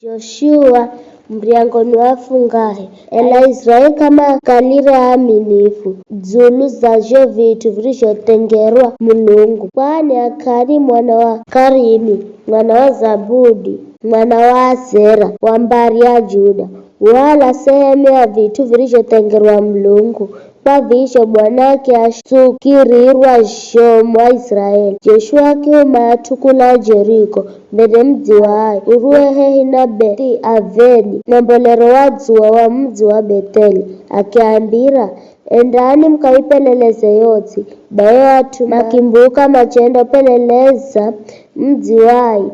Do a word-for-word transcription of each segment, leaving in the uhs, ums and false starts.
Joshua muryango ni wafungahe, ela Israeli k'amakalire aaminifu dzulu za zho vit'u virizhothengerwa Mulungu. Kwani Akani mwana wa Karimi, mwana wa Zabudi, mwana wa Azera, wa mbari ya Juda, wala sehemu ya vit'u virizhothengerwa Mulungu. Kwa vizho Bwana akiasukirirwa zhomu Aisiraeli. Joshua akiuma at'u kula Jeriko, mbere mudzi wa Ai, uruwe hehi na Betheli-Aveni, na mbolero wa dzuwa wa mudzi wa Betheli, akiambira, "Endani mukaipeleleze yo ts'i." Bai o at'u makimbuka machendapeleleza mudzi wa Ai.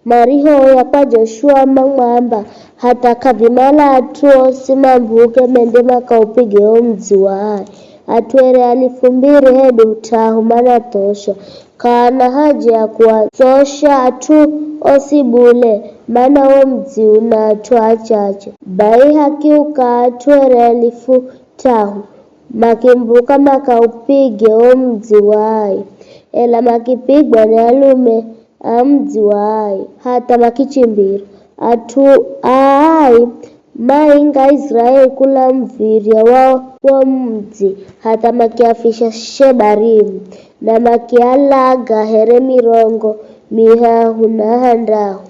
Marihouya kwa Joshua mamwamba, hatha k'avimala at'u osi mambuke mende makaupige wo mudzi wa Ai. At'u ere alifu mbiri hedu t'ahu manathosha. K'aana haja ya kuathosha at'u osi bule, mana wo mudzi una at'u achache. Bai hakiuka at'u ere alifu t'ahu, makimbuka makaupige wo mudzi wa Ai. Ela makipigwa ni alume a mudzi wa Ai, hatha makichimbira. At'u a Ai mainga Aisiraeli kula muv̱irya wa wo mudzi, hatha makiafisha Shebarimu, na makialaga here mirongo mihahu na handahu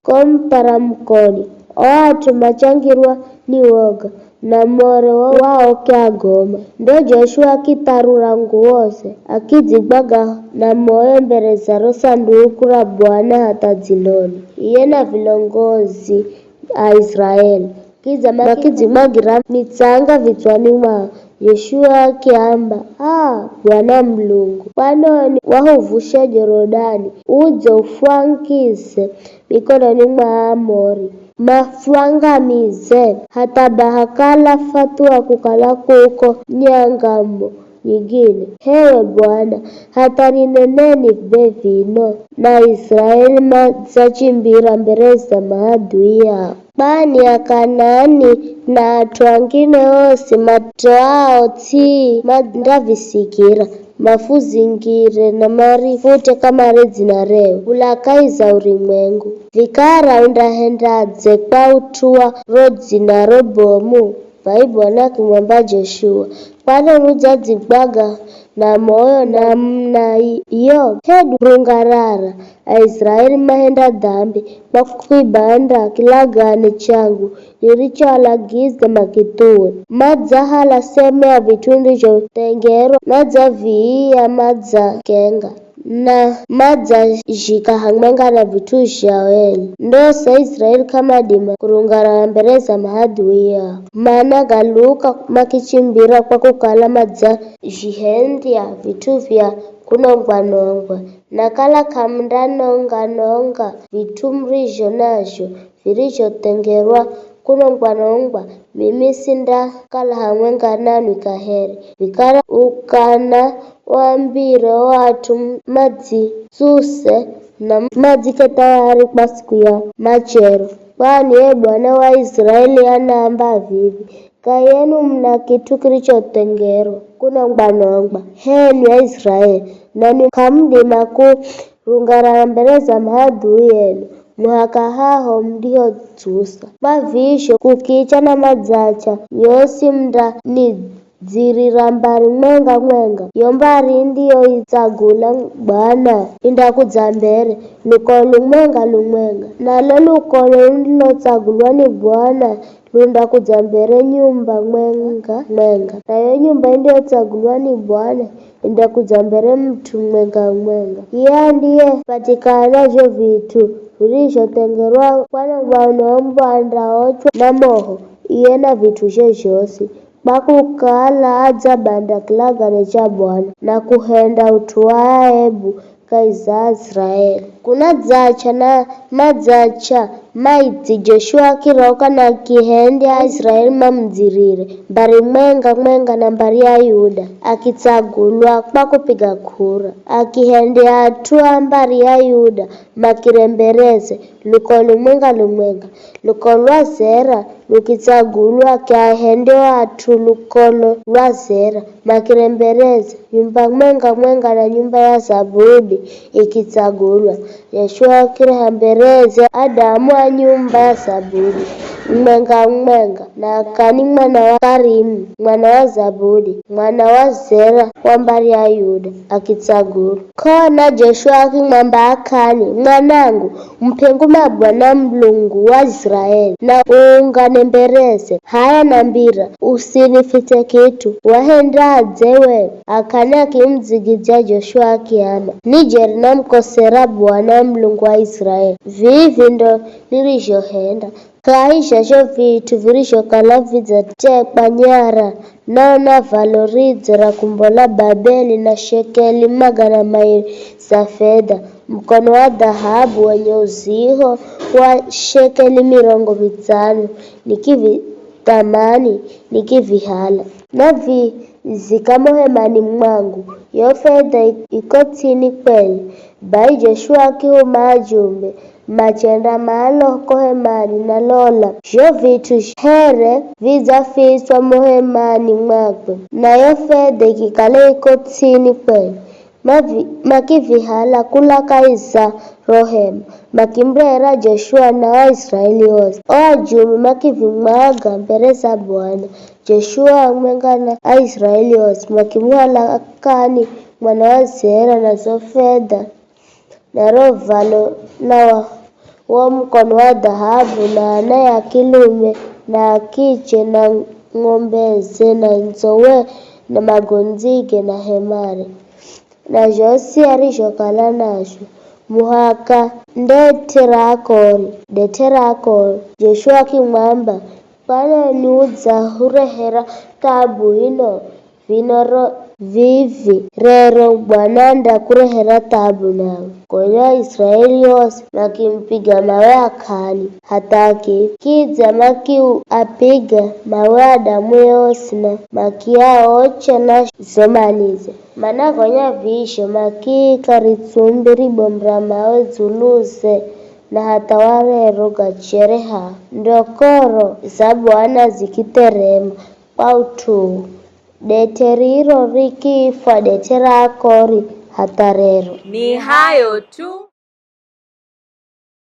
ko muparamukoni. O at'u machangirwa ni woga, na more wao ukiagoma. Ndo Joshua akitharura nguwoze, akidzigwaga na moyo mbere za ro sanduku ra Bwana hatha dziloni, iye na vilongozi a Israeli. Kidza makidzimwagira mitsanga vitswani mwao. Joshua akiamba, "Aa, Bwana Mulungu, kwanoni wahuvusha Jorodani, udze ufwangize mikononi mwa Aamori, mafwangamize, hatha baha kala fathuwa kukala kuko nyangamo nyingine. H'ewe Bwana, hatha nineneni be vino?" Na Aisiraeli madzachimbira mbere za maadui ao. Kwani Akanaani na at'u angine osi matoao ts'i mandavisikira, mafuzingire na marifute kamare dzina reo kula kahi za urumwengu. Vikara undahendadze kwa ut'u wa ro dzina ro bomu? Bai Bwana akimwamba Joshua, "Kwani udzadzigwaga na moyo namuna iyo?" Hedu rungarara, Aisiraeli mahenda dambi kwa kuibanda kilagane changu nirichoalagiza makithuwe. Madzahala seme ya vit'u ndizhothengerwa, madzaviia, madzakenga, na madzazhika hamwenga na vit'u zhao enye. Ndosa Aisiraeli k'amadima kurungarara mbere za maadui ao, mana galuka makichimbira kwa kukala madzazhihendya vit'u vya kunongwa-nongwa. Na kala k'amundanonga-nonga vit'u murizho nazho virizhothengerwa kunongwa-nongwa, mimi sindakala hamwenga nanwi kaheri. Vikara ukana wambire o at'u madzitsuse na madzike thayari kwa siku ya machero. Kwani ye Bwana wa Israeli anaamba vivi, "Kayenu muna kit'u kirichothengerwa kunongwa-nongwa, h'enwi Aisiraeli, nanwi k'amudima kurungarara mbere za maadui enu, muhaka haho mundihodzusa." Kwa vizho kukicha na madzacha, nyosi mundanidzirira mbari mwenga-mwenga. Yo mbari ndiyoitsagula Bwana indakudza mbere, lukolo lumwenga-lumwenga. Nalo lukolo lundilotsagulwa ni Bwana lundakudza mbere nyumba mwenga-mwenga. Nayo nyumba indiyotsagulwa ni Bwana indakudza mbere mut'u mwenga-mwenga. Iye andiyepatikana zho vit'u virizhothengerwa kwanongwa-nongwa andaochwa na moho, iye na vit'uzhe zhosi. Kwa kukala adzabanda kilagane cha Bwana na kuhenda ut'u wa aebu kahi za Aisiraeli. Kunadzacha na madzacha maidzi, Joshua akiroka na akihendya Aisiraeli mamudzirire, mbari mwenga-mwenga na mbari ya Yuda, akitsagulwa kwa kupiga k'ura. Akihendya at'u a mbari ya Yuda makirembereze, lukolo lumwenga-lumwenga, lukolo lwa Zera, ukitsagulwa kiahende o at'u lukolo lwa Zera, makirembereze, nyumba mwenga-mwenga na nyumba ya Zabudi ikitsagulwa. Joshua akireha mbereze adamu a nyumba ya Zabudi, mwenga-mwenga, na Akani mwana wa Karimu, mwana wa Zabudi, mwana wa Zera wa mbari ya Yuda, akitsagulwa. K'ona Joshua akimwamba Akani, "Mwanangu, mup'e nguma Bwana Mulungu wa Israeli, na uungane mbereze. H'aya nambira, usinifitse kit'u. Wahendadze we?" Akani akimudzigidzya Joshua akiamba, "Ni jeri namukosera Bwana Mulungu wa Israeli. Vivi ndo nirizhohenda. Kahi zha zho vit'u virizhokala vidzatekwa nyara, naona valo ridzo ra kumbola Babeli na shekeli magana mairi za fedha, mukono wa dhahabu wenye uziho wa shekeli mirongo mitsano, nikivithamani, nikivihala. Navizika mo hemani mwangu, yo fedha i- iko ts'ini kweli." Bai Joshua akihuma ajumbe, machenda malo ko hemani, na lola, zho vit'u here vidzafitswa mo hemani mwakwe, nayo fedha ikikala iko ts'ini kweli. Mavi- makivihala kula kahi za ro hema, makimurehera Joshua na o Aiziraeli osi. O ajumbe makivimwaga mbere za Bwana. Joshua hamwenga na Aiziraeli osi makimuhala Akani mwana wa Zera, na zo fedha, na ro valo, na wa- wo mukono wa dhahabu, na ana ya kilume na a kiche, na ng'ombeze, na ndzowe, na magondzige, na hemare, na zhosi arizhokala nazho, muhaka ndet'e ra Akori, ndet'e ra Akori. Joshua akimwamba, "Kwanoni udzahurehera taabu ino? Vino ro vivi, rero Bwana andakurehera taabu nawe." Gonya Aiziraeli osi makimupiga mawe Akani, hatha akifa. Kidza makiapiga mawe adamuye osi, na makiaocha na zo malize. Mana gonya vizho makiika ritsumbi ribomu ra mawe dzuluze, na hatha wa rero gachere haha. Ndo koro za Bwana zikitherema kwa ut'u uu. Det'e riro rikifwa det'e ra Akori hatha rero. Ni hayo tu.